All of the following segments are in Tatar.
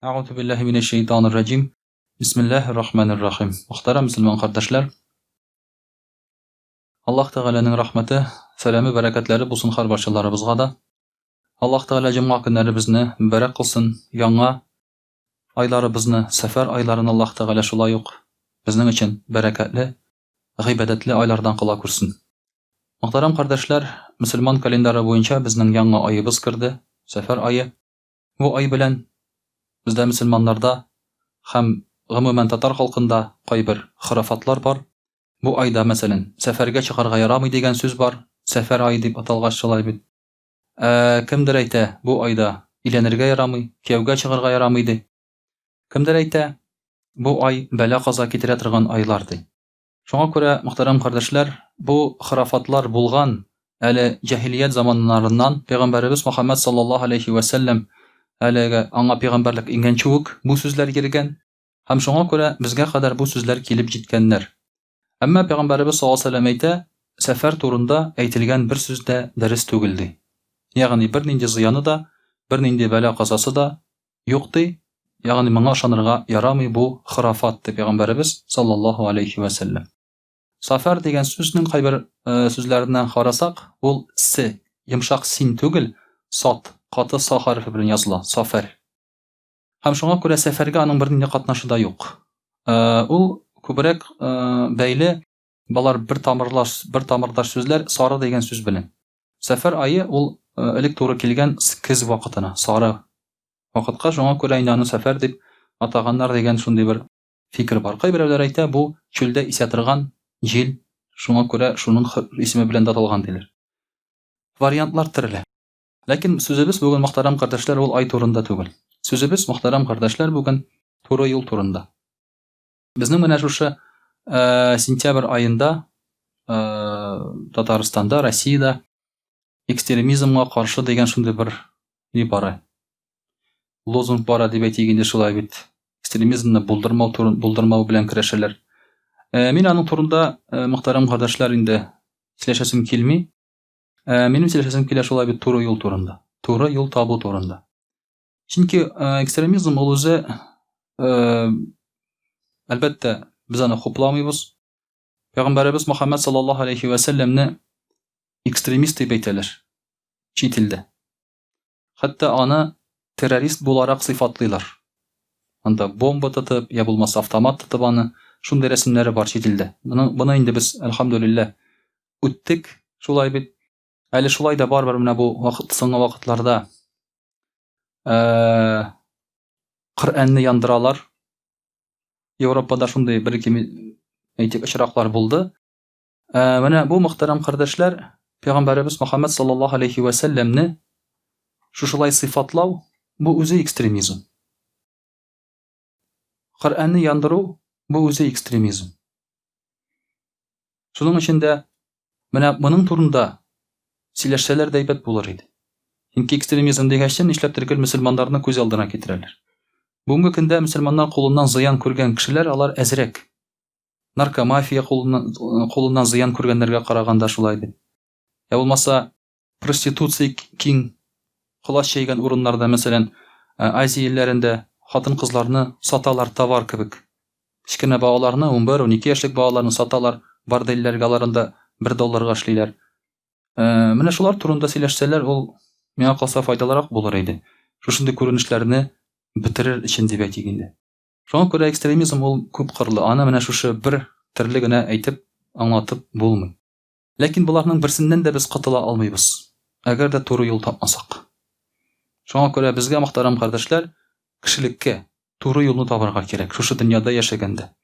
Әгъузу биллаһи минәш шәйтанир раҗим. Бисмиллаһир рахманир рахим. Мөхтәрәм мөселман кардәшләр, Аллаһ Тәгаләнең рәхмәте, сәламе, бәрәкәтләре булсын һәрбарчаларыбызга да. Аллаһ Тәгалә җомга көннәребезне мөбарәк кылсын, яңа айларыбызны, сәфәр айларын Аллаһ Тәгалә шулай ук безнең өчен бәрәкәтле, гыйбадәтле айлардан кыла күрсен. Мөхтәрәм кардәшләр, мөселман календары буенча безнең яңа аебыз керде, сәфәр ае. Бу ай белән бездә мөселманнарда һәм гомумән татар халкында кайбер хорафатлар бар. Бу айда, мәсәлән, сәфәргә чыгарга ярамый дигән сүз бар, сәфәр ае дип аталгач шулай бит. Ә кемдер әйтә, бу айда өйләнергә ярамый, кияүгә чыгарга ярамый ди. Кемдер әйтә, бу ай бәла-каза китерә торган айлар ди. Шуңа күрә, мөхтәрәм кардәшләр, бу хорафатлар булган әле җаһилият заманнарыннан, пәйгамбәребез Мөхәммәд саллаллаһу алейһи вә сәлләм әлеге аңа пәйгамбәрлек иңгәнче үк бу сүзләр йөргән һәм шуңа күрә безгә кадәр бу сүзләр килеп җиткәннәр. Әмма пәйгамбәребез саллаллаһу алейһи вә сәлләм әйтә, сәфәр турында әйтелгән бер сүз дә дөрес түгел, ди. Ягъни бернинди зыяны да, бернинди бәла-казасы да Юк, ди, ягъни моңа ышанырга ярамый, бу хорафат, ди пәйгамбәребез, саллаллаһу алейһи вә сәлләм. Сафар дигән сүзнең кайбер сүзләреннән карасак, ул с, йомшак син түгел, сат, каты са хәрефе белән языла, сафәр. Һәм шуңа күрә сәфәргә аның бернинди катнашы да юк. Ул күбрәк бәйле, болар бер тамырлаш, бер тамырдаш сүзләр, сары дигән сүз белән. Сәфәр ае ул элек туры килгән көз вакытына, сары вакытка, шуңа күрә инде аны сәфәр дип атаганнар дигән шундый бер фикер бар. Кайберәүләр әйтә, бу чүлдә исә торган җил, шуңа күрә шуның исеме белән дә аталган диләр. Вариантлар төрле. Ләкин сүзебез бүген, мөхтәрәм кардәшләр, ул ай турында түгел. Сүзебез, мөхтәрәм кардәшләр, бүген туры юл турында. Безнең менә шушы сентябрь аенда Татарстанда, Россиядә экстремизмга каршы дигән шундый бер ни бара. Лозунг бара дип әйтик инде шулай бит. Экстремизмны булдырмау турын, булдырмау белән көрәшәләр. Мин аның турында, мөхтәрәм кардәшләр, инде сөйләшәсем килми. Минем сөйләшәсем килә шулай бит туры юл турында. Туры юл табу турында. Чөнки экстремизм ул үзе әлбәттә без аны хупламыйбыз. Пәйгамбәребез Мөхәммәд саллаллаһу алейхи ва сәлләмне экстремист дип әйтәләр чит илдә. Хәтта аны террорист буларак сыйфатлыйлар. Анда бомба тотып, я булмаса автомат тотып аны шундый рәсемнәре бар чит илдә. Моны, моны инде без, әлхәмдүлилләһ, үттек, шулай бит. Әле шулай да барыбер менә бу вакыт, соңгы вакытларда Коръәнне яндыралар. Европада шундый бер ике әйтик очраклар булды. Менә бу мөхтәрәм кардәшләр, пәйгамбәребез Мөхәммәд саллаллаһу алейхи ва сәлләмне шушылай сыйфатлау бу үзе экстремизм. Коръәнне яндыру бу үзе экстремизм. Шуның өчен дә менә моның турында сөйләшсәләр дә әйбәт булыр иде. Чөнки экстремизм дигәч, нишләптер гел мөселманнарны күз алдына китерәләр. Бүгенге көндә мөселманнар кулыннан зыян күргән кешеләр алар әзрәк. Наркомафия кулыннан, кулыннан зыян күргәннәргә караганда шулай бит. Я булмаса, проституция киң колач җәйгән урыннарда, мәсәлән, Азия илләрендә хатын-кызларны саталар товар кебек. Кечкенә балаларны, 11-12 яшьлек балаларны саталар, бордельләргә алар анда 1 долларга эшлиләр. Менә шулар турында сөйләшсәләр, ул миңа калса файдалырак булыр иде. Шушындый күренешләрне бетерер өчен дип әйтик инде. Шуңа күрә экстремизм ул күп кырлы. Аны менә шушы бер төрле генә әйтеп, аңлатып булмый. Ләкин боларның берсеннән дә без котыла алмыйбыз, әгәр дә туры юл тапмасак. Шуңа күрә безгә, мөхтәрәм кардәшләр, кешелеккә туры юлны табарга кирәк, шушы дөньяда яшәгәндә.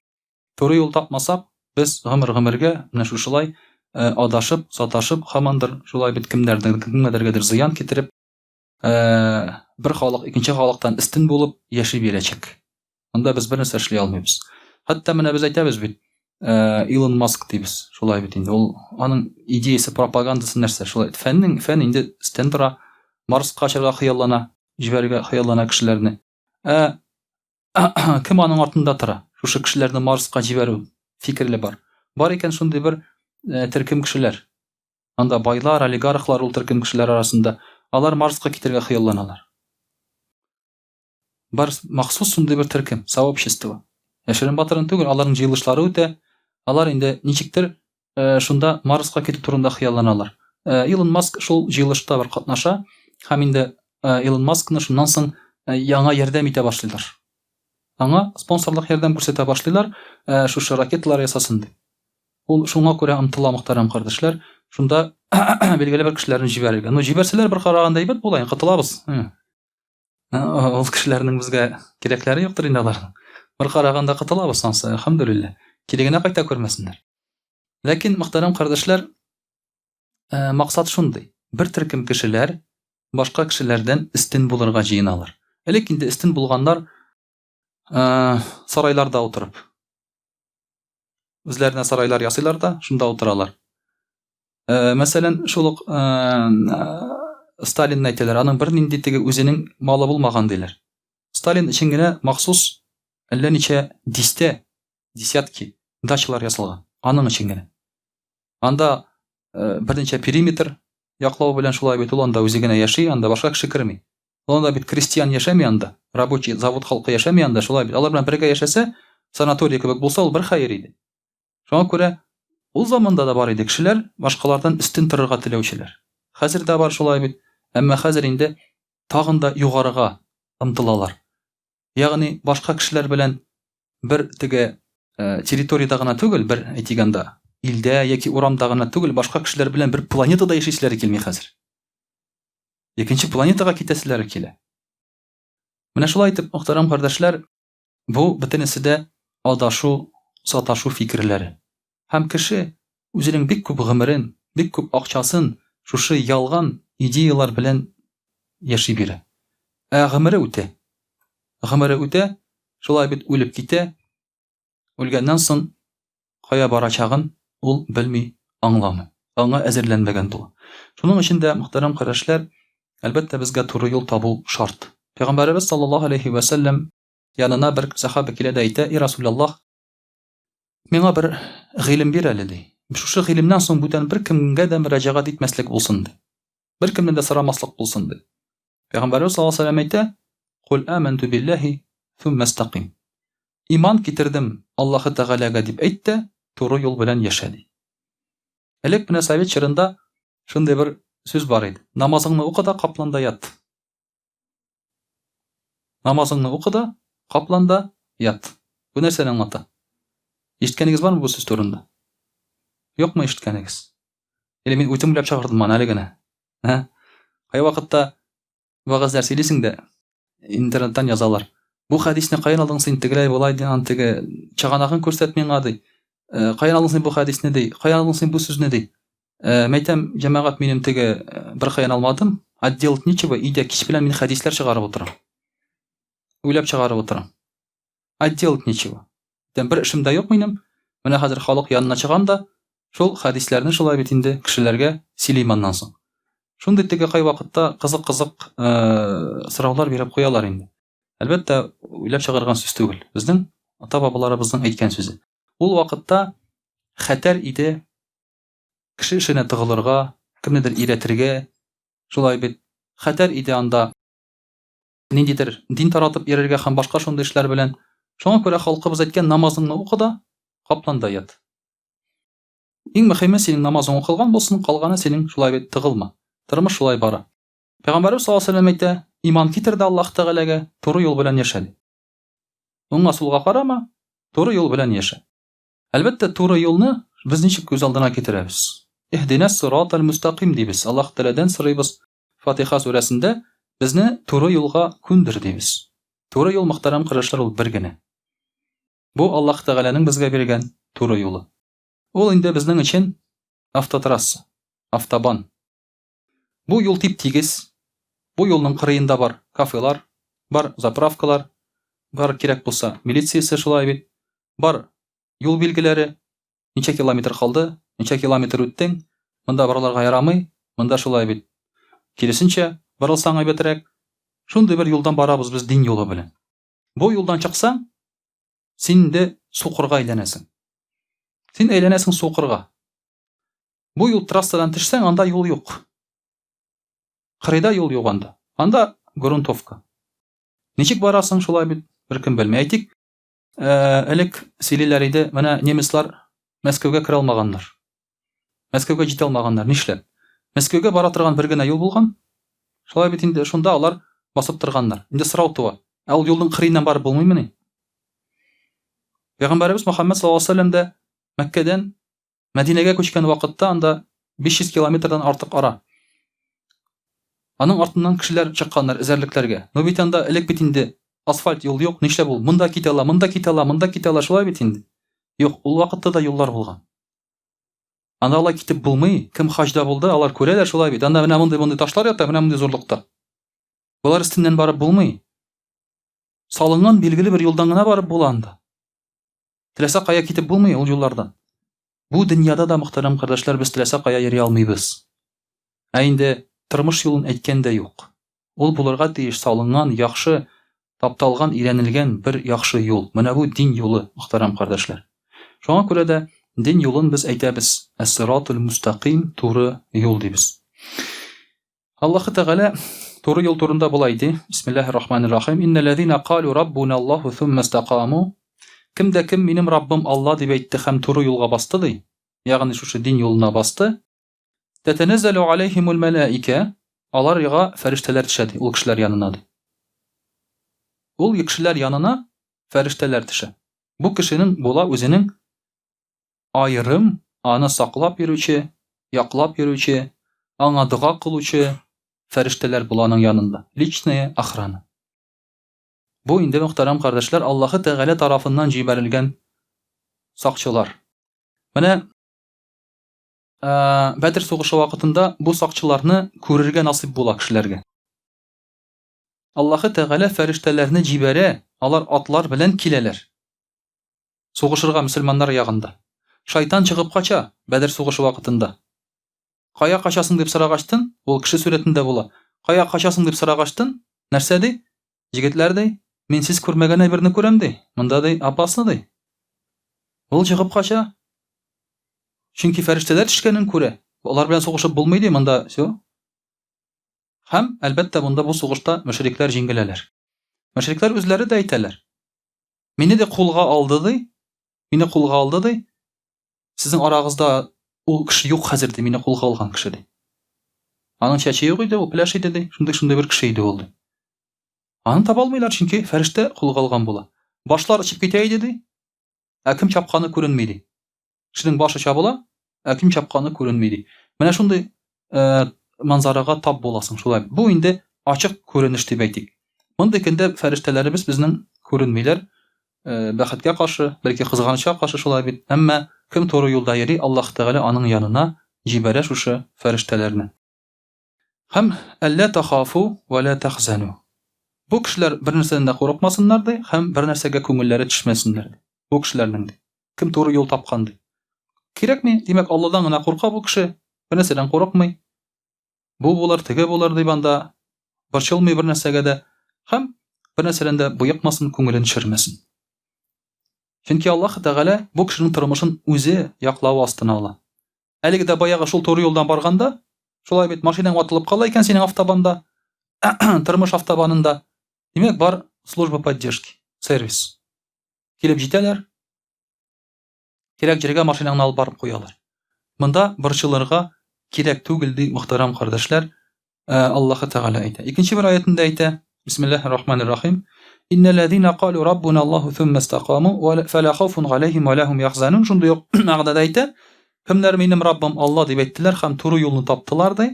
Туры юл тапмасак, без гомер-гомергә менә шушылай адашып, саташып, һамандыр шулай бит кемнәрдер, кемнәргәдер зыян китереп, бер халык икенче халыктан өстен булып яши бирәчәк. Монда без бернәрсә эшли алмыйбыз. Хәтта менә без әйтәбез бит, Илон Маск дибез. Шулай бит инде. Ул аның идеясе, пропагандасы нәрсә? Шулай фәннең фән инде өстен тора. Марска очарга хыяллана, җибәрергә хыяллана кешеләрне. Ә кем аның артында тора? Шушы кешеләрне Марска җибәрү фикерле бар. Бар икән шундый бер төркем кешеләр. Анда байлар, олигархлар ул төркем кешеләр арасында. Алар Марска китәргә хыялланалар. Бар махсус шундый бер төркем, сообщество. Яшерен батырын түгел, аларның җыелышлары үтә. Алар инде ничектер э, шунда Марска китү турында хыялланалар. Э, Илон Маск шул җыелышта бер катнаша һәм инде э, Илон Маскны шуннан соң яңа ярдәм итә башлыйлар. Аңа спонсорлык ярдәм күрсәтә башлыйлар, шушы ракеталар ясасын дип. Ул шуңа күрә омтыла, мөхтәрәм кардәшләр, шунда билгеле бер кешеләрне җибәрергә. Ну, җибәрсәләр бер караганда әйбәт була, котылабыз. Ул кешеләрнең безгә кирәкләре юктыр инде аларның. Бер караганда котылабыз ансы, әлхәмдүлилләһ. Кире генә кайта күрмәсеннәр. Ләкин, мөхтәрәм кардәшләр, э, максат шундый. Бер төркем кешеләр башка кешеләрдән өстен булырга җыеналар. Элек инде өстен булганнар э, сарайларда утырып. Үзләренә сарайлар ясыйлар да, шунда утыралар. Э, мәсәлән, шул ук э, Сталинны әйтәләр, аның бернинди теге үзенең малы булмаган диләр. Сталин өчен генә махсус әллә ничә дистә, десятки дачалар ясалган. Аның өчен генә. Анда э, берничә периметр яклау белән шулай бит ул анда үзе генә яши, анда башка кеше керми. Ул анда бит крестьян яшәми анда, рабочий, завод халкы яшәми анда, шулай бит. Алар белән бергә яшәсә, санаторий кебек булса, ул бер хәер иде. Шуңа күрә ул заманда да бар иде кешеләр, башкалардан өстен торырга теләүчеләр. Хәзер дә бар шулай бит. Әмма хәзер инде тагын да югарыга омтылалар. Ягъни башка кешеләр белән бер теге э, территориядә гына түгел, бер әйтик анда, илдә яки урамда гына түгел, башка кешеләр белән бер планетада яшиселәре килми хәзер. Икенче планетага китәселәре килә. Менә шулай итеп, мөхтәрәм кардәшләр, бу бөтенесе дә адашу, саташу фикерләре. Һәм кеше үзенең бик күп гомерен, бик күп акчасын шушы ялган идеялар белән яши бирә. Ә гомере үтә. Гомере үтә, шулай бит үлеп китә. Үлгәннән соң кая барачагын ул белми, аңламый. Аңа әзерләнмәгән була. Шуның өчен дә, мөхтәрәм кардәшләр, әлбәттә, безгә туры юл табу шарт. Пәйгамбәребез саллаллаһу алейһи вә сәлләм янына бер сәхабә килә дә әйтә, "И Расулаллаһ, Миңа бер гыйлем бир әле, ди. Шушы гыйлемнән соң бүтән беркемгә дә мөрәҗәгать итмәслек булсын, ди. Беркемнән дә сорамаслык булсын, ди. Пәйгамбәребез саллаллаһу алейһи ва сәлләм әйтә: "Кул аманту биллаһи сумма истаким." Иман китердем Аллаһы Тәгаләгә дип әйт тә, туры юл белән яшә, ди. Элек менә совет чорында шундый бер сүз бар иде. Намазыңны укы да каплан да ят. Намазыңны укы да, каплан да, ят. Бу нәрсәне аңлата? Ишеткәнегез бармы бу сүз турында? Юкмы ишеткәнегез? Или мин үзем уйлап чыгардым аны әле генә? Ә? Кайвакытта вәгазьләр сөйлисең дә, интернеттан язалар. Бу хәдисне каян алдың син? Тегеләй болай ди, аны теге чыганагын күрсәт миңа ди. Э, каян алдың син бу хәдисне ди? Каян алдың син бу сүзне ди? Э, мәйтәм, җәмәгать минем теге э, бер каян алмадым. А делать нечего, өйдә кич белән мин хәдисләр чыгарып утырам. Уйлап чыгарып утырам. А делать нечего. Дәм бер эшем дә юк минем. Менә хәзер халык янына чыгам да, шул хәдисләрне шулай бит инде кешеләргә сөйлим аннан соң. Шундый теге кайвакытта кызык-кызык э, сораулар биреп куялар инде. Әлбәттә, уйлап чыгарган сүз түгел. Безнең ата-бабаларыбызның әйткән сүзе. Ул вакытта хәтәр иде кеше эшенә тыгылырга, кемнедер өйрәтергә, шулай бит. Хәтәр иде анда ниндидер дин таратып йөрергә һәм башка шундый эшләр белән. Шуңа күрә халкыбыз әйткән, намазыңны укы да, каплан да ят. Иң мөһиме синең намазың укылган булсын, калганы синең шулай бит тыгылма. Тормыш шулай бара. Пәйгамбәребез саллаллаһу алейһи ва сәлләм әйтә, иман китер дә Аллаһ Тәгаләгә, туры юл белән яшә ди. Уңга сулга карама, туры юл белән яшә. Әлбәттә, туры юлны без ничек күз алдына китерәбез? Иһдинәс сиратал мустаким дибез. Аллаһ Тәгаләдән сорыйбыз. Фатиха сүрәсендә безне туры юлга күндер дибез. Туры юл, мөхтәрәм кардәшләр, ул бер генә. Бу Аллаһ Тәгаләнең безгә биргән туры юлы. Ул инде безнең өчен автотрасса, автобан. Бу юл тип-тигез. Бу юлның кырыенда бар кафелар, бар заправкалар, бар кирәк булса милициясе шулай бит, бар юл билгеләре, ничә километр калды, ничә километр үттең, монда борылырга ярамый, монда шулай бит. Киресенчә, борылсаң әйбәтрәк. Шундый бер юлдан барабыз без дин юлы белән. Бу юлдан чыксаң, син инде сукырга әйләнәсең. Син әйләнәсең сукырга. Бу юл трассадан төшсәң, анда юл юк. Кырыйда юл юк анда. Анда грунтовка. Ничек барасың, шулай бит, беркем белми. Әйтик, элек сөйлиләр иде, менә немецлар Мәскәүгә керә алмаганнар. Мәскәүгә җитә алмаганнар. Нишләп? Мәскәүгә бара торган бер генә юл булган. Шулай бит инде, шунда алар басып торганнар. Инде сорау туа. Ә ул юлның кырыеннан барып булмыймыни? Пәйгамбәребез Мөхәммәд саллаллаһу алейһи вәсәлләм дә Мәккәдән Мәдинәгә күчкән вакытта анда 500 километрдан артык ара. Аның артыннан кешеләр чыкканнар эзәрлекләргә. Ну бит анда элек бит инде асфальт юл юк, нишләп ул монда китә ала, монда китә ала, монда китә ала, шулай бит инде. Юк, ул вакытта да юллар булган. Анда алай китеп булмый. Кем хаҗда булды, алар күрәләр шулай бит. Анда менә мондый-мондый ташлар ята, менә мондый зурлыкта. Болар өстеннән барып булмый. Салынган билгеле бер юлдан гына барып була анда. Теләсә кая китеп булмый ул юллардан. Бу дөньяда да, мөхтәрәм кардәшләр, без теләсә кая йөри алмыйбыз. Ә инде тормыш юлын әйткән дә юк. Ул булырга тиеш салынган, яхшы, тапталган, өйрәнелгән бер яхшы юл. Менә бу дин юлы, мөхтәрәм кардәшләр. Шуңа күрә дә дин юлын без әйтәбез, әс-сиратул мустакыйм, туры юл дибез. Аллаһы Тәгалә туры юл турында болай ди: Бисмиллаһир рахманир рахим. Иннәлләзина калу раббуна Аллаһу сумма истакаму. Кем дә кем минем Раббым Алла дип әйтте һәм туры юлга басты ди, ягъни шушы дин юлына басты. Тәтәнәзәлү алейһимул мәләикә, аларга фәрештәләр төшә ди, ул кешеләр янына ди. Ул кешеләр янына фәрештәләр төшә. Бу кешенең була үзенең аерым аны саклап йөрүче, яклап йөрүче, аңа дога кылучы фәрештәләр була аның янында. Личная охрана. Бу инде, мөхтәрәм кардәшләр, Аллаһы Тәгалә тарафыннан җибәрелгән сакчылар. Менә Бәдер сугышы вакытында бу сакчыларны күрергә насыйп була кешеләргә. Аллаһы Тәгалә фәрештәләрне җибәрә, алар атлар белән киләләр. Сугышырга мөселманнар ягында. Шайтан чыгып кача Бәдер сугышы вакытында. Кая качасың дип сорагачтын, ул кеше сурәтендә була. Кая качасың дип сорагачтын, нәрсә ди? Җегетләр ди, мин сез күрмәгән әйберне күрәм ди. Монда ди, опасно ди. Ул чыгып кача. Чөнки фәрештәләр төшкәнен күрә. Алар белән сугышып булмый ди, монда все. Һәм, әлбәттә, монда бу сугышта мөшрикләр җиңеләләр. Мөшрикләр үзләре дә әйтәләр. Мине дә кулга алды ди. Мине кулга алды ди. Сезнең арагызда ул кеше юк хәзер ди, мине кулга алган кеше ди. Аның чәче юк иде, ул пеләш иде ди. Шундый-шундый бер кеше иде ул ди. Аны таба алмыйлар, чөнки фәрештә кулга алган була. Башлар очып китә иде ди. Ә кем чапканы күренми ди. Кешенең башы чабыла, ә кем чапканы күренми ди. Менә шундый э, манзарага тап буласың шулай. Бу инде ачык күренеш дип әйтик. Мондый көндә фәрештәләребез безнең күренмиләр. Э, бәхеткә каршы, бәлки кызганычка каршы шулай бит. Әмма кем туры юлда йөри, Аллаһ Тәгалә аның янына җибәрә шушы фәрештәләрне. Һәм әллә тахафу вә лә тахзану. Бу кешеләр бер нәрсәдән дә курыкмасыннар ди һәм бер нәрсәгә күңелләре төшмәсеннәр ди. Бу кешеләрнең ди. Кем туры юл тапкан ди. Кирәкми, димәк, Алладан гына курка бу кеше, бер нәрсәдән курыкмый. Бу булыр, теге булыр дип анда борчылмый бер нәрсәгә дә һәм бер нәрсәдән дә боекмасын, күңелен төшермәсен. Чөнки Аллаһ Тәгалә бу кешенең тормышын үзе яклавы астына ала. Әлеге дә баягы шул туры юлдан барганда, шулай бит, машинаң ватылып кала икән синең автобанда, тормыш автобанында. Димәк, бар служба поддержки, сервис. Килеп җитәләр, кирәк җиргә машинаңны алып барып куялар. Монда борчылырга кирәк түгел, ди мөхтәрәм кардәшләр. Э, Аллаһы Тәгалә әйтә. Икенче бер аятында әйтә, Бисмиллаһир рахманир рахим. Иннәлләзина калу раббуна Аллаһу сумма истакаму фала хауфун галәйһим ва лахум яхзанун. Шундый ук мәгънәдә әйтә. Кемнәр минем Раббым Алла дип әйттеләр һәм туры юлны таптылар ди.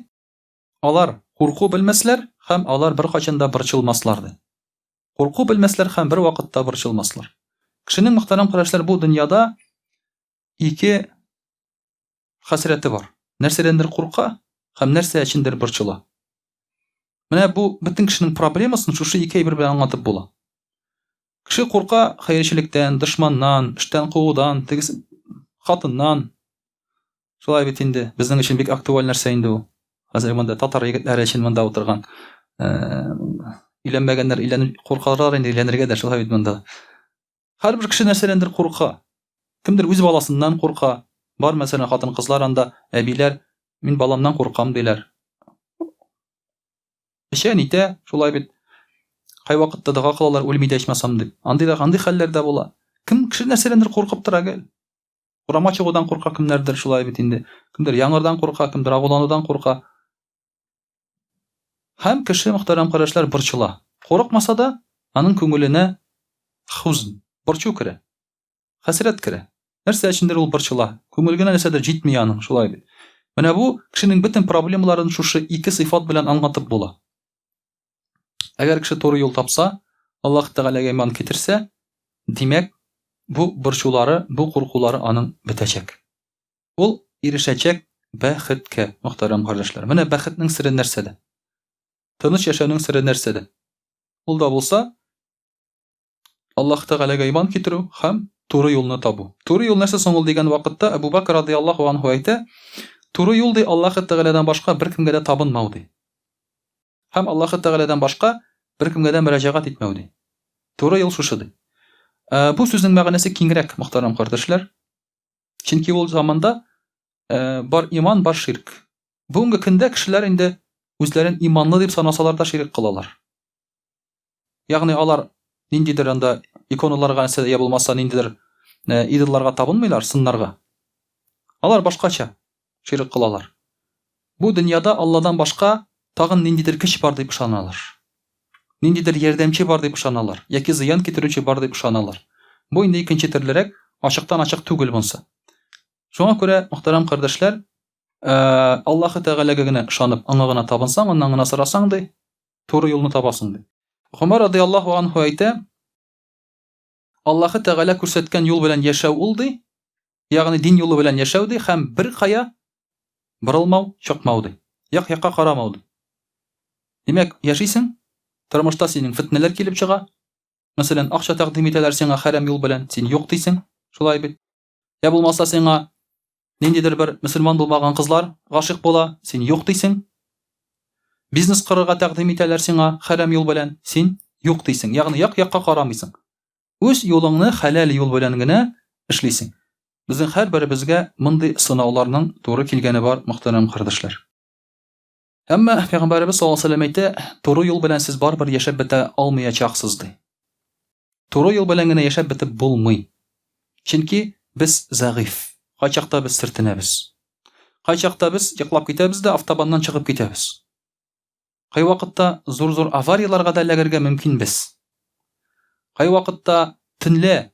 Алар курку белмәсләр һәм алар беркайчан да борчылмаслар ди. Курку белмәсләр һәм бер вакытта борчылмаслар. Кешенең мөхтәрәм кардәшләр бу дөньяда ике хәсрәте бар. Нәрсәдәндер курка һәм нәрсә өчендер борчыла. Менә бу бөтен кешенең проблемасын шушы ике әйбер белән аңлатып була. Кеше курка хәерчелектән, дошманнан, эштән куудан, тегесе хатыннан. Шулай бит инде, безнең өчен бик актуаль нәрсә инде ул. Хәзер монда татар егетләре өчен монда утырган. Э, өйләнмәгәннәр өйләнеп куркалар инде өйләнергә дә шулай бит монда. Һәрбер кеше нәрсәдәндер курка. Кемдер үз баласыннан курка. Бар, мәсәлән, хатын-кызлар анда, әбиләр, мин баламнан куркам, диләр. Эчә, нитә, шулай бит. Кайвакытта дога кылалар, үлми дә ичмасам дип. Андый да андый хәлләр дә була. Кем кеше нәрсәдәндер куркып тора гел. Урамга чыгудан курка кемнәрдер шулай бит инде. Кемдер яңгырдан курка, кемдер агуланудан курка. Һәм кеше, мөхтәрәм кардәшләр, борчыла. Курыкмаса да, аның күңеленә хузн, борчу керә. Хәсрәт керә. Нәрсә өчендер ул борчыла. Күңелгенә нәрсәдер җитми аның, шулай бит. Менә бу кешенең бөтен проблемаларын шушы ике сыйфат белән аңлатып була. Әгәр кеше туры юл тапса, Аллаһ Тәгаләгә иман китерсә, димәк, бу борчулары, бу куркулары аның бетәчәк. Ул ирешәчәк бәхеткә, мөхтәрәм кардәшләр. Менә бәхетнең сере нәрсәдә? Тыныч яшәүнең сере нәрсәдә? Ул да булса, Аллаһ Тәгаләгә иман китерү һәм туры юлны табу. Туры юл нәрсә соң ул дигән вакытта Әбу Бәкр радыяллаһу анһу әйтә, туры юл ди Аллаһ Тәгаләдән башка беркемгә дә табынмау ди. Һәм Аллаһ Тәгаләдән башка беркемгә дә мөрәҗәгать итмәү ди. Туры юл шушы ди. Ә, бу сүзнең мәгънәсе киңрәк, мөхтәрәм кардәшләр. Чөнки ул заманда ә, бар иман, бар ширк. Бүгенге көндә кешеләр инде үзләрен иманлы дип санасалар да ширк кылалар. Ягъни алар ниндидер анда иконаларга нәрсә я булмаса ниндидер э, идолларга табынмыйлар, сыннарга. Алар башкача ширк кылалар. Бу дөньяда Алладан башка тагын ниндидер көч бар дип ышаналар. Ниндидер ярдәмче бар дип ышаналар, яки зыян китерүче бар дип ышаналар. Бу инде икенче төрлерәк, ачыктан-ачык түгел монсы. Шуңа күрә, мөхтәрәм кардәшләр, э, Аллаһы Тәгаләгә генә ышанып, аңа гына табынсаң, аннан гына сорасаң ди, туры юлны табасың ди. Гомәр радыяллаһу анһу әйтә, Аллаһы Тәгалә күрсәткән юл белән яшәү ул ди, ягъни дин юлы белән яшәү ди һәм беркая борылмау, чыкмау ди. Як-якка карамау ди. Димәк, яшисең, тормышта синең фетнәләр килеп чыга. Мәсәлән, акча тәкъдим итәләр сиңа хәрам юл белән, син юк дисең, шулай бит. Я булмаса сиңа ниндидер бер мөселман булмаган кызлар гашыйк була, син юк дисең. Бизнес корырга тәкъдим итәләр сиңа хәрам юл белән, син юк дисең. Ягъни як-якка карамыйсың. Үз юлыңны хәләл юл белән генә эшлисең. Безнең һәрберебезгә мондый сынауларның туры килгәне бар, мөхтәрәм кардәшләр. Әмма Пәйгамбәребез саллаллаһу алейһи ва сәлләм әйтә, туры юл белән сез барыбер яшәп бетә алмаячаксыз, ди. Туры юл белән генә яшәп бетеп булмый. Чөнки без зәгыйфь. Кайчакта без сөртенәбез. Кайчакта без йоклап китәбез дә автобаннан чыгып китәбез. Кайвакытта зур-зур аварияләргә дә эләгергә мөмкинбез. Кайвакытта төнлә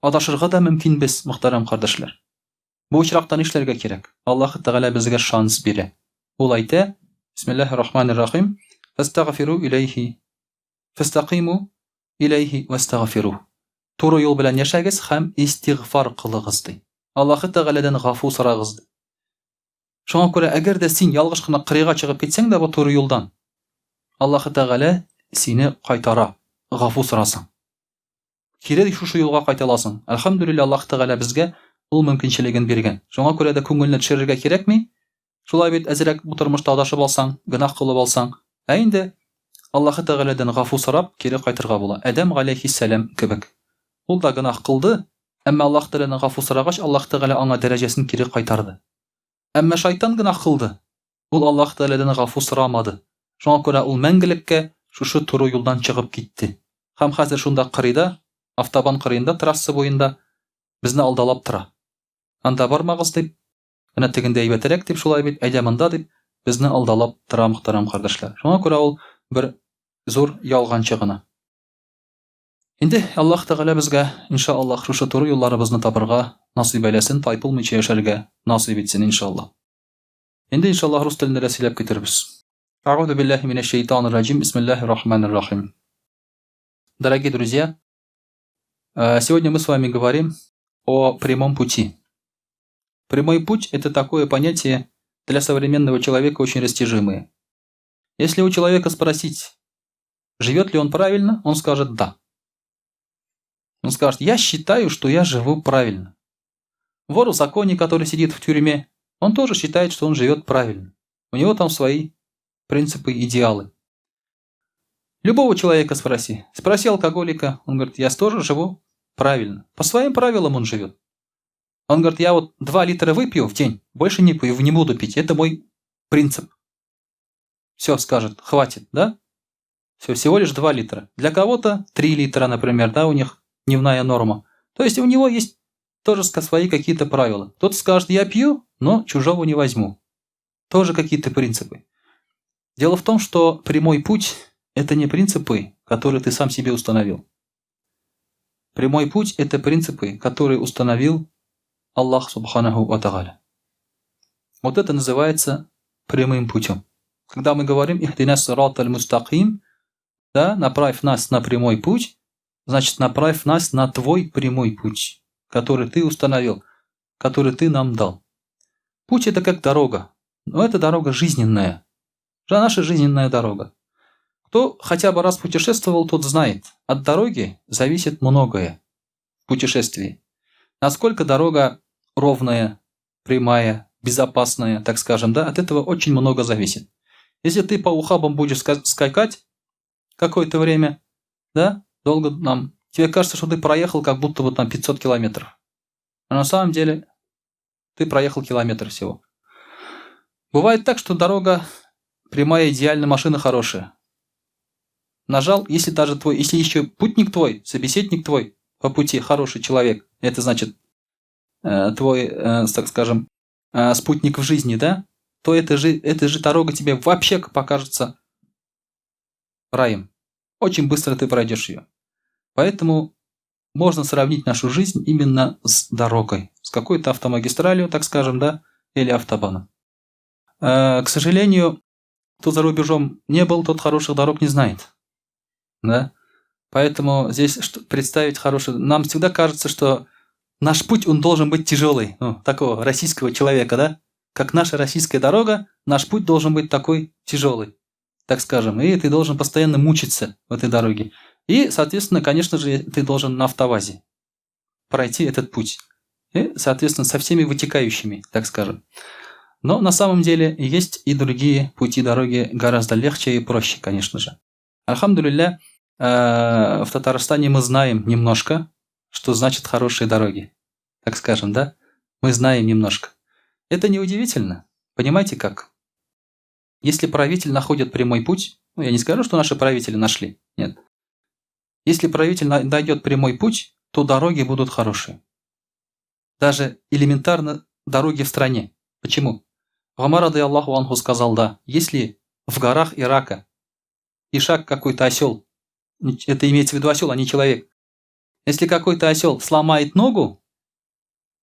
адашырга да мөмкинбез, мөхтәрәм кардәшләр. Бу очракта нишләргә кирәк? Аллаһы Тәгалә безгә шанс бирә. Ул әйтә, Бисмиллаһир рахманир рахим, Фәстәгъфиру иләйһи, фәстәкыйму иләйһи вәстәгъфиру. Туры юл белән яшәгез һәм истигъфар кылыгыз, ди. Аллаһы Тәгаләдән гафу сорагыз, ди. Шуңа күрә, әгәр дә син ялгыш кына кырыйга чыгып китсәң дә бу туры юлдан, Аллаһы Тәгалә сине кайтара, гафу сорасаң. Кире шушы юлга кайта аласың. Әлхәмдүлилләһ, Аллаһ Тәгалә безгә ул мөмкинчелеген биргән. Шуңа күрә дә күңелне төшерергә кирәкми. Шулай бит, әзрәк бу тормышта адашып алсаң, гөнаһ кылып алсаң, ә инде Аллаһы Тәгаләдән гафу сорап, кире кайтырга була. Адәм галәйһиссәлам кебек. Ул да гөнаһ кылды, әмма Аллаһ Тәгаләдән гафу сорагач, Аллаһ Тәгалә аңа дәрәҗәсен кире кайтарды. Әмма шайтан гөнаһ кылды, Ул Аллаһ Тәгаләдән гафу сорамады. Шуңа күрә ул мәңгелеккә шушы туры юлдан чыгып китте. Һәм хәзер шунда кырыйда, автобан кырыенда, трасса буенда безне алдалап тора. Анда бармагыз дип, менә тегендә әйбәтрәк дип, шулай бит, әйдә монда дип, безне алдалап тора, мөхтәрәм кардәшләр. Шуңа күрә ул бер зур ялганчы гына. Инде Аллаһ Тәгалә безгә, иншаАллаһ, шушы туры юлларыбызны табырга насыйп әйләсен, тайпылмыйча яшәргә насыйп итсен, иншаАллаһ. Инде иншаллаһ рус телендә дә сөйләп китербез. Әгъузу биллаһи минәш шәйтанир раҗим. Бисмиллаһир рахманир рахим. Дорогие друзья, э, сегодня мы с вами говорим о прямом пути. Прямой путь – это такое понятие для современного человека очень растяжимое. Если у человека спросить, живет ли он правильно, он скажет «да». Он скажет, я считаю, что я живу правильно. Вор в законе, который сидит в тюрьме, он тоже считает, что он живет правильно. У него там свои принципы, идеалы. Любого человека спроси. Спроси алкоголика, он говорит, я тоже живу правильно. По своим правилам он живет. Он говорит, я вот 2 литра выпью в день, больше не, пью, не буду пить. Это мой принцип. Все, скажет, хватит, да? Все, всего лишь 2 литра. Для кого-то 3 литра, например, да, у них дневная норма. То есть у него есть тоже свои какие-то правила. Кто-то скажет, я пью, но чужого не возьму. Тоже какие-то принципы. Дело в том, что прямой путь – это не принципы, которые ты сам себе установил. Прямой путь – это принципы, которые установил Аллах Субханаху Ва Тааля. Вот это называется прямым путем. Когда мы говорим «Ихдина сират аль-мустаким», да, направь нас на прямой путь, значит, направь нас на твой прямой путь, который ты установил, который ты нам дал. Путь – это как дорога, но это дорога жизненная. Наша жизненная дорога. Кто хотя бы раз путешествовал, тот знает, от дороги зависит многое в путешествии. Насколько дорога ровная, прямая, безопасная, так скажем, да, от этого очень много зависит. Если ты по ухабам будешь скакать какое-то время, да, долго нам, тебе кажется, что ты проехал как будто вот там 500 километров. А на самом деле ты проехал километр всего. Бывает так, что дорога прямая, идеальная, машина хорошая. Нажал, если даже твой, если еще путник твой, собеседник твой по пути хороший человек, это значит твой, так скажем, спутник в жизни, да, то эта же дорога тебе вообще покажется раем. Очень быстро ты пройдешь ее. Поэтому можно сравнить нашу жизнь именно с дорогой, с какой-то автомагистралью, так скажем, да, или автобаном. К сожалению, кто за рубежом не был, тот хороших дорог не знает. Да? Поэтому здесь представить хороший... Нам всегда кажется, что наш путь, он должен быть тяжелый. Ну, такого российского человека, да? Как наша российская дорога, наш путь должен быть такой тяжелый, так скажем. И ты должен постоянно мучиться в этой дороге. И, соответственно, конечно же, ты должен на автовазе пройти этот путь. И, соответственно, со всеми вытекающими, так скажем. Но на самом деле есть и другие пути дороги гораздо легче и проще, конечно же. Альхамдулилля, в Татарстане мы знаем немножко, что значит хорошие дороги. Так скажем, да? Мы знаем немножко. Это неудивительно. Понимаете как? Если правитель находит прямой путь, ну я не скажу, что наши правители нашли, нет. Если правитель найдет прямой путь, то дороги будут хорошие. Даже элементарно дороги в стране. Почему? Умар рады Аллаху анху сказал, да, если в горах Ирака ишак какой-то осел, это имеется в виду осел, а не человек, если какой-то осел сломает ногу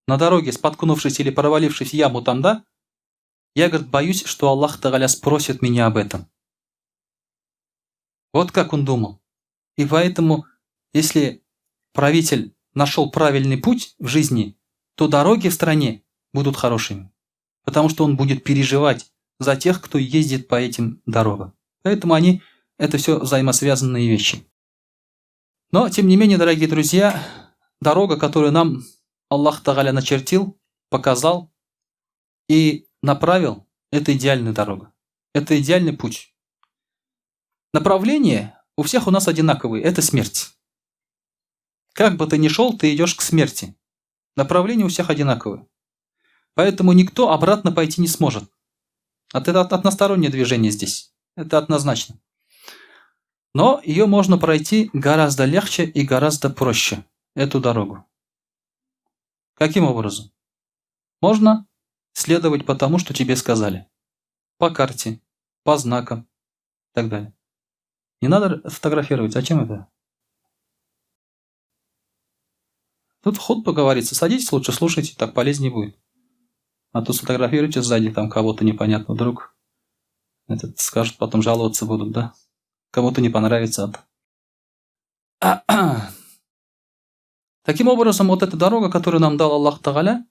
на дороге, споткнувшись или провалившись в яму там, да, я, говорит, боюсь, что Аллах Тагаля спросит меня об этом. Вот как он думал. И поэтому, если правитель нашел правильный путь в жизни, то дороги в стране будут хорошими. Потому что он будет переживать за тех, кто ездит по этим дорогам. Поэтому они, это все взаимосвязанные вещи. Но, тем не менее, дорогие друзья, дорога, которую нам Аллах Тагаля начертил, показал и направил, это идеальная дорога. Это идеальный путь. Направление у всех у нас одинаковые, это смерть. Как бы ты ни шел, ты идешь к смерти. Направление у всех одинаковое. Поэтому никто обратно пойти не сможет. Это одностороннее движение здесь. Это однозначно. Но ее можно пройти гораздо легче и гораздо проще, эту дорогу. Каким образом? Можно следовать по тому, что тебе сказали. По карте, по знакам и так далее. Не надо фотографировать. Зачем это? Тут хутба говорится. Садитесь лучше, слушайте, так полезнее будет. А то сфотографируйте сзади там кого-то непонятно вдруг. Этот скажут, потом жаловаться будут, да? Кому-то не понравится это. Таким образом, вот эта дорога, которую нам дал Аллах Тагаля,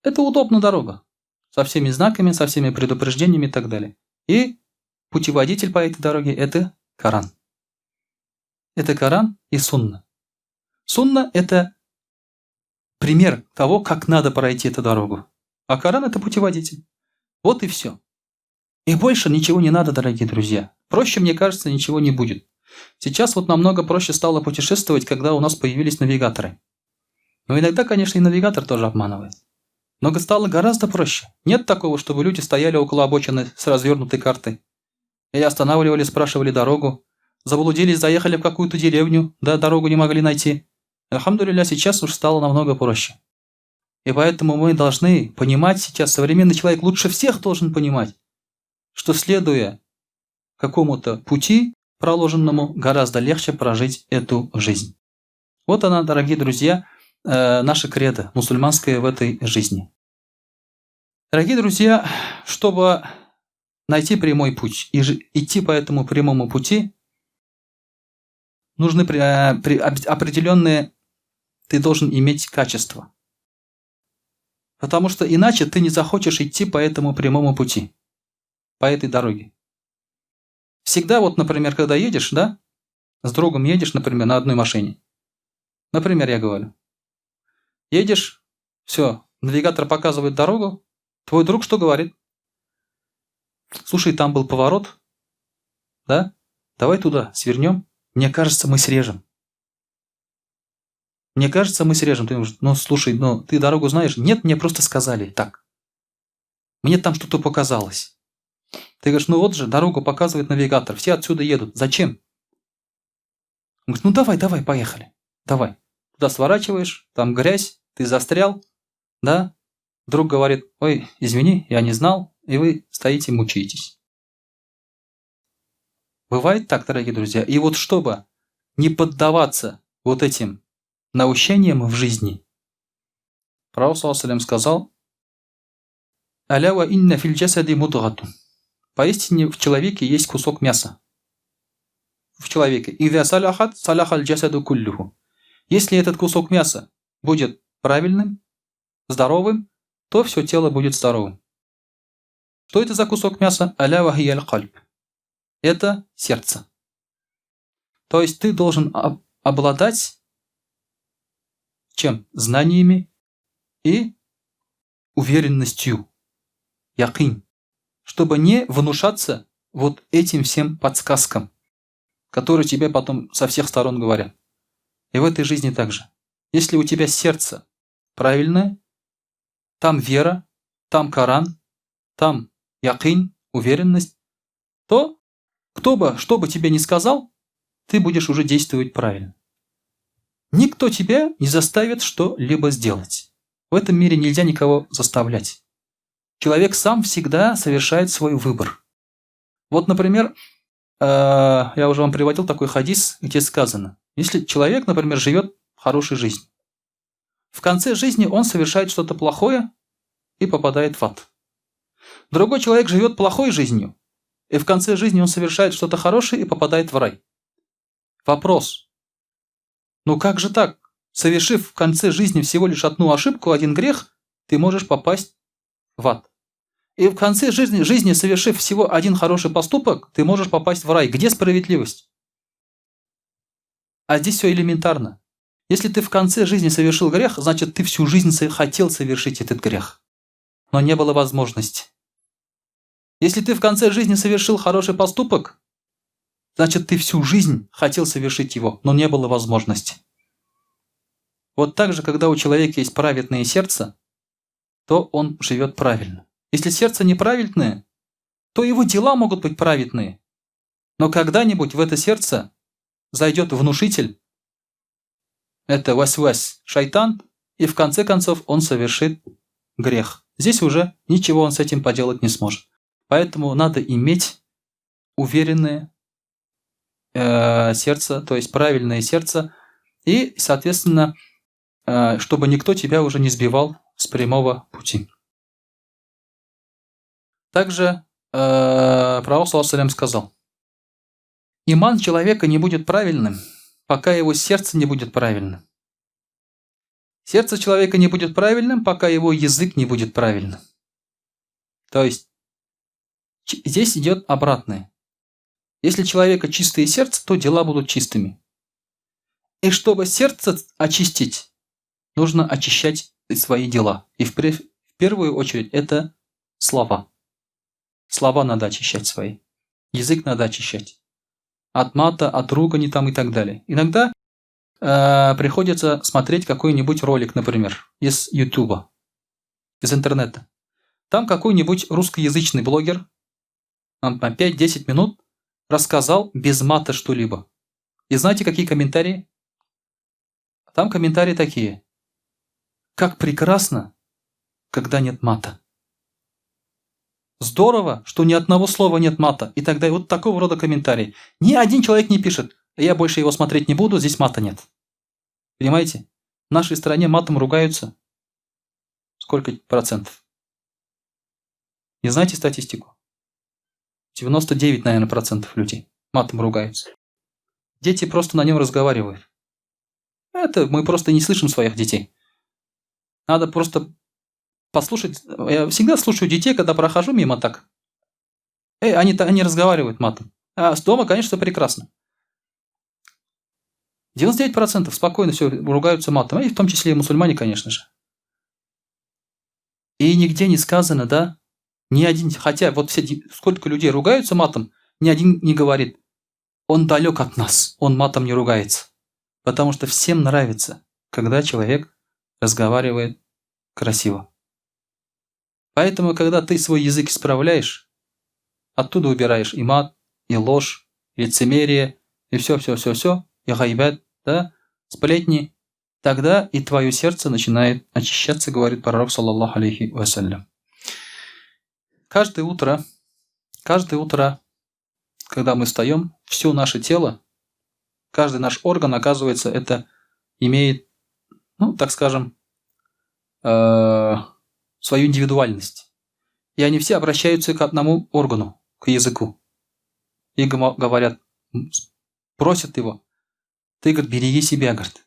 это удобная дорога. Со всеми знаками, со всеми предупреждениями и так далее. И путеводитель по этой дороге – это Коран. Это Коран и Сунна. Сунна – это пример того, как надо пройти эту дорогу. А Коран – это путеводитель. Вот и все. И больше ничего не надо, дорогие друзья. Проще, мне кажется, ничего не будет. Сейчас вот намного проще стало путешествовать, когда у нас появились навигаторы. Но иногда, конечно, и навигатор тоже обманывает. Но стало гораздо проще. Нет такого, чтобы люди стояли около обочины с развернутой картой. Или останавливали, спрашивали дорогу. Заблудились, заехали в какую-то деревню, да, дорогу не могли найти. Альхамдулилля, сейчас уж стало намного проще. И поэтому мы должны понимать сейчас, современный человек лучше всех должен понимать, что следуя какому-то пути проложенному, гораздо легче прожить эту жизнь. Вот она, дорогие друзья, наша кредо мусульманская в этой жизни. Дорогие друзья, чтобы найти прямой путь и идти по этому прямому пути, нужны определенные, ты должен иметь качества. Потому что иначе ты не захочешь идти по этому прямому пути, по этой дороге. Всегда вот, например, когда едешь, да, с другом едешь, например, на одной машине. Например, я говорю. Едешь, все, навигатор показывает дорогу, твой друг что говорит? Слушай, там был поворот, да? Давай туда свернем. Мне кажется, мы срежем. Мне кажется, мы срежем. Ты говоришь, ну слушай, ну ты дорогу знаешь? Нет, мне просто сказали так. Мне там что-то показалось. Ты говоришь, ну вот же, дорогу показывает навигатор, все отсюда едут. Зачем? Он говорит, ну давай, давай, поехали. Давай. Туда сворачиваешь, там грязь, ты застрял, да? Друг говорит, ой, извини, я не знал, и вы стоите мучаетесь. Бывает так, дорогие друзья. И вот чтобы не поддаваться вот этим наущениям в жизни, Пророк саллаллаху сказал, «Аля ва инна филь джасади мудгатун». Поистине в человеке есть кусок мяса. В человеке. «Иза саляхат, саляхаль джасаду куллюху». Если этот кусок мяса будет правильным, здоровым, то все тело будет здоровым. Что это за кусок мяса? Аля вахияль кальб. Это сердце. То есть ты должен обладать чем? Знаниями и уверенностью. Якин. Чтобы не внушаться вот этим всем подсказкам, которые тебе потом со всех сторон говорят. И в этой жизни также. Если у тебя сердце правильное, там вера, там Коран, там якин, уверенность, то кто бы, что бы тебе ни сказал, ты будешь уже действовать правильно. Никто тебя не заставит что-либо сделать. В этом мире нельзя никого заставлять. Человек сам всегда совершает свой выбор. Вот, например, я уже вам приводил такой хадис, где сказано, если человек, например, живет хорошей жизнью, в конце жизни он совершает что-то плохое и попадает в ад. Другой человек живет плохой жизнью, и в конце жизни он совершает что-то хорошее и попадает в рай. Вопрос. Ну как же так? Совершив в конце жизни всего лишь одну ошибку, один грех, ты можешь попасть в ад. И в конце жизни, совершив всего один хороший поступок, ты можешь попасть в рай. Где справедливость? А здесь все элементарно. Если ты в конце жизни совершил грех, значит, ты всю жизнь хотел совершить этот грех. Но не было возможности. Если ты в конце жизни совершил хороший поступок, значит, ты всю жизнь хотел совершить его, но не было возможности. Вот так же, когда у человека есть праведное сердце, то он живет правильно. Если сердце неправильное, то его дела могут быть праведные. Но когда-нибудь в это сердце зайдет внушитель, это васвас, шайтан, и в конце концов он совершит грех. Здесь уже ничего он с этим поделать не сможет. Поэтому надо иметь уверенное сердце, то есть правильное сердце, и, соответственно, чтобы никто тебя уже не сбивал с прямого пути. Также пророк, саллаллаху алейхи сказал, иман человека не будет правильным, пока его сердце не будет правильным. Сердце человека не будет правильным, пока его язык не будет правильным. То есть, здесь идет обратное. Если у человека чистое сердце, то дела будут чистыми. И чтобы сердце очистить, нужно очищать свои дела. И в первую очередь это слова. Слова надо очищать свои. Язык надо очищать. От мата, от ругани там и так далее. Иногда приходится смотреть какой-нибудь ролик, например, из Ютуба, из интернета. Там какой-нибудь русскоязычный блогер, он на 5-10 минут Рассказал без мата что-либо. И знаете, какие комментарии? Там комментарии такие. Как прекрасно, когда нет мата. Здорово, что ни одного слова нет мата. И тогда вот такого рода комментарии. Ни один человек не пишет, я больше его смотреть не буду, здесь мата нет. Понимаете? В нашей стране матом ругаются. Сколько процентов? Не знаете статистику? 99, наверное, процентов людей матом ругаются. Дети просто на нем разговаривают. Это мы просто не слышим своих детей. Надо просто послушать. Я всегда слушаю детей, когда прохожу мимо так. Эй, они разговаривают матом. А с дома, конечно, прекрасно. 99% спокойно все ругаются матом. И в том числе и мусульмане, конечно же. И нигде не сказано, да, ни один, хотя вот все, сколько людей ругаются матом, ни один не говорит, он далек от нас, он матом не ругается. Потому что всем нравится, когда человек разговаривает красиво. Поэтому, когда ты свой язык исправляешь, оттуда убираешь и мат, и ложь, и лицемерие, и все-все-все-все, и гайбат, да, сплетни, тогда и твое сердце начинает очищаться, говорит пророк, саллаллаху алейхи вассалям. Каждое утро, когда мы встаем, все наше тело, каждый наш орган, оказывается, это имеет, ну, так скажем, свою индивидуальность. И они все обращаются к одному органу, к языку. И говорят, просят его, ты, говорит, береги себя, говорит.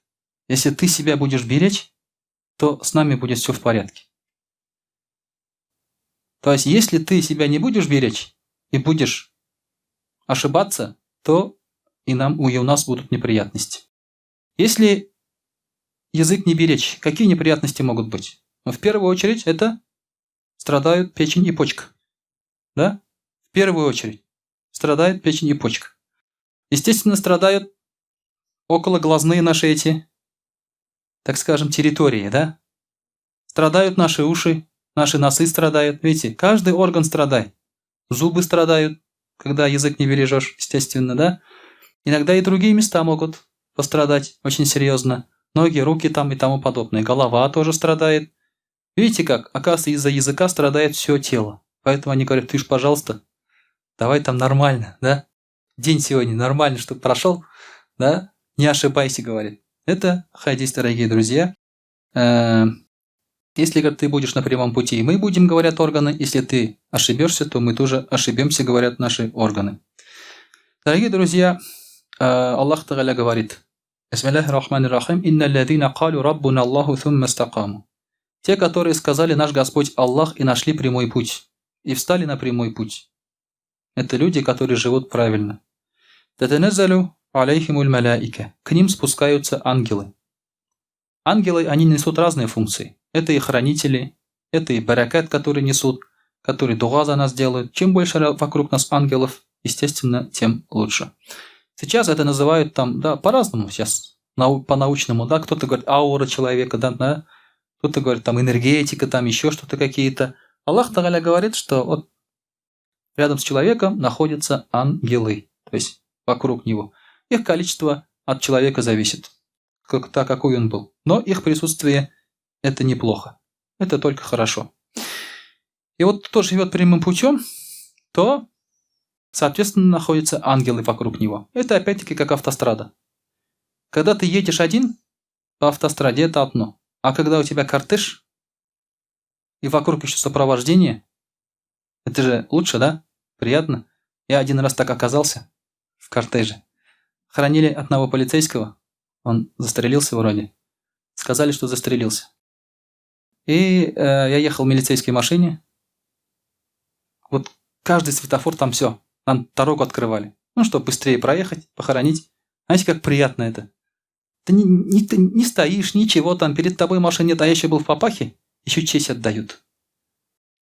Если ты себя будешь беречь, то с нами будет все в порядке. То есть, если ты себя не будешь беречь и будешь ошибаться, то и у нас будут неприятности. Если язык не беречь, какие неприятности могут быть? Ну, в первую очередь, это страдают печень и почка. Да? В первую очередь страдают печень и почка. Естественно, страдают окологлазные наши эти, так скажем, территории, да? Страдают наши уши, наши носы страдают. Видите, каждый орган страдает. Зубы страдают, когда язык не бережешь, естественно, да? Иногда и другие места могут пострадать очень серьезно. Ноги, руки там и тому подобное. Голова тоже страдает. Видите как? Оказывается, из-за языка страдает все тело. Поэтому они говорят, ты ж, пожалуйста, давай там нормально, да? День сегодня нормально, чтобы прошел, да? Не ошибайся, говорит. Это хадис, дорогие друзья. Если, говорит, ты будешь на прямом пути, и мы будем, говорят органы. Если ты ошибешься, то мы тоже ошибемся, говорят наши органы. Дорогие друзья, Аллах Тагаля говорит: Бисмиллахи рахмани рахим, инна лладзина калю раббуна Аллаху thumма стакаму. Те, которые сказали наш Господь Аллах и нашли прямой путь, и встали на прямой путь. Это люди, которые живут правильно. Татаназзалю алейхимуль маляика. К ним спускаются ангелы. Ангелы, они несут разные функции. Это и хранители, это и баракат, который несут, которые дуа за нас делают. Чем больше вокруг нас ангелов, естественно, тем лучше. Сейчас это называют там, да, по-разному сейчас, по-научному, да, кто-то говорит аура человека, да, кто-то говорит там энергетика, там еще что-то какие-то. Аллах Тагаля говорит, что вот рядом с человеком находятся ангелы, то есть вокруг него. Их количество от человека зависит, какой он был. Но их присутствие – это неплохо, это только хорошо. И вот кто живет прямым путем, то, соответственно, находятся ангелы вокруг него. Это опять-таки как автострада. Когда ты едешь один по автостраде, это одно. А когда у тебя кортеж и вокруг еще сопровождение, это же лучше, да? Приятно. Я один раз так оказался в кортеже. Хоронили одного полицейского, он застрелился вроде. Сказали, что застрелился. И я ехал в милицейской машине. Вот каждый светофор там все. Нам дорогу открывали. Ну, чтобы быстрее проехать, похоронить. Знаете, как приятно это. Ты не стоишь, ничего там, перед тобой машин нет, а я еще был в папахе, еще честь отдают.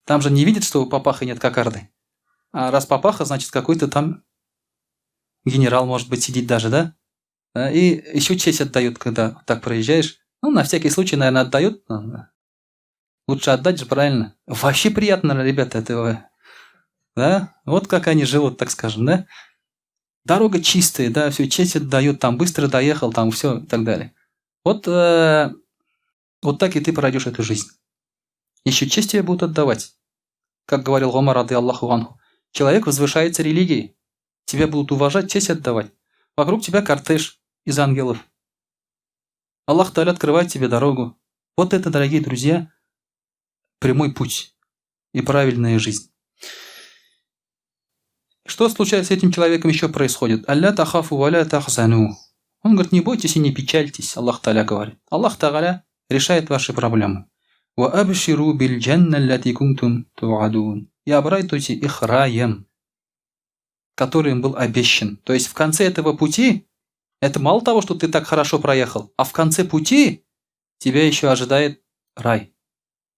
Там же не видят, что у папахи нет кокарды. А раз папаха, значит, какой-то там генерал, может быть, сидит даже, да? И еще честь отдают, когда так проезжаешь. Ну, на всякий случай, наверное, отдают. Лучше отдать же, правильно? Вообще приятно, ребята, этого. Да? Вот как они живут, так скажем, да? Дорога чистая, да, все честь отдает, там быстро доехал, там все и так далее. Вот, вот так и ты пройдешь эту жизнь. Еще честь тебе будут отдавать. Как говорил Гомар, рады Аллаху анху, человек возвышается религией. Тебя будут уважать, честь отдавать. Вокруг тебя кортеж из ангелов. Аллах Таля открывает тебе дорогу. Вот это, дорогие друзья, прямой путь и правильная жизнь. Что случается с этим человеком еще происходит? Алля тахафу валя тахзану. Он говорит, не бойтесь и не печальтесь, Аллах Таля говорит. Аллах Тагаля решает ваши проблемы. Ва абширу биль джанна аллати кунтум туадун. И обрадуйте их раем, который им был обещан. То есть в конце этого пути, это мало того, что ты так хорошо проехал, а в конце пути тебя еще ожидает рай,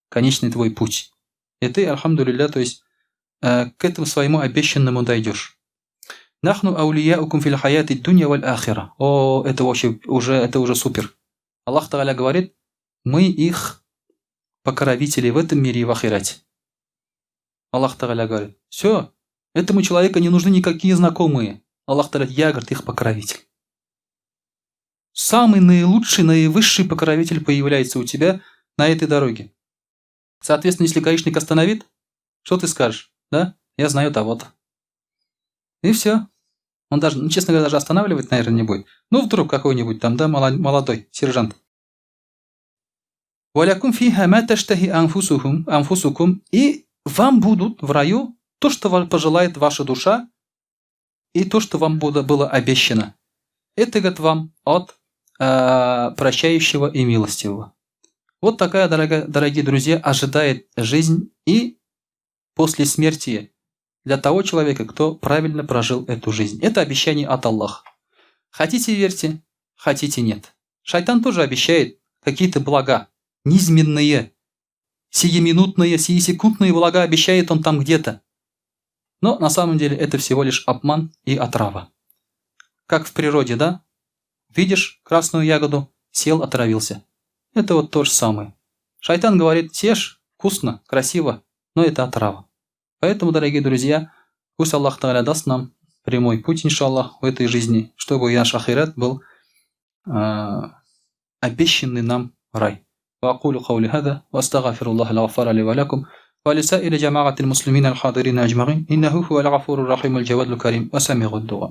конечный твой путь. И ты, альхамдулилля, то есть к этому своему обещанному дойдешь. Нахну аулияукум фил хаяти дунья валь ахира. О, это вообще уже, это уже супер. Аллах Тагаля говорит, мы их покровители в этом мире и в ахирате. Аллах Тагаля говорит, все, этому человеку не нужны никакие знакомые. Аллах Тагаля, я, говорит, их покровитель. Самый наилучший, наивысший покровитель появляется у тебя на этой дороге. Соответственно, если гаишник остановит, что ты скажешь? Да? Я знаю того-то. И все. Он даже, ну, честно говоря, даже останавливать, наверное, не будет. Ну, вдруг какой-нибудь там, да, молодой сержант. Валякум фиха ма таштахи анфусухум, анфусукум. И вам будут в раю то, что пожелает ваша душа, и то, что вам было обещано. Это, говорит, вам от прощающего и милостивого. Вот такая, дорогие друзья, ожидает жизнь и после смерти для того человека, кто правильно прожил эту жизнь. Это обещание от Аллаха. Хотите верьте, хотите нет. Шайтан тоже обещает какие-то блага, низменные, сиюминутные, сиюсекундные блага обещает он там где-то. Но на самом деле это всего лишь обман и отрава. Как в природе, да? Видишь красную ягоду, сел, отравился. Это вот то же самое. Шайтан говорит, съешь, вкусно, красиво, но это отрава. Поэтому, дорогие друзья, пусть Аллах Та'аля даст нам прямой путь, иншаллах, в этой жизни, чтобы наш ахират был обещанный нам рай. وأقول قولي هذا وأستغفر الله الغفار لي ولكم ولسائر جماعة المسلمين الحاضرين أجمعين إنه هو الغفور الرحيم الجواد الكريم وسميع الدعاء.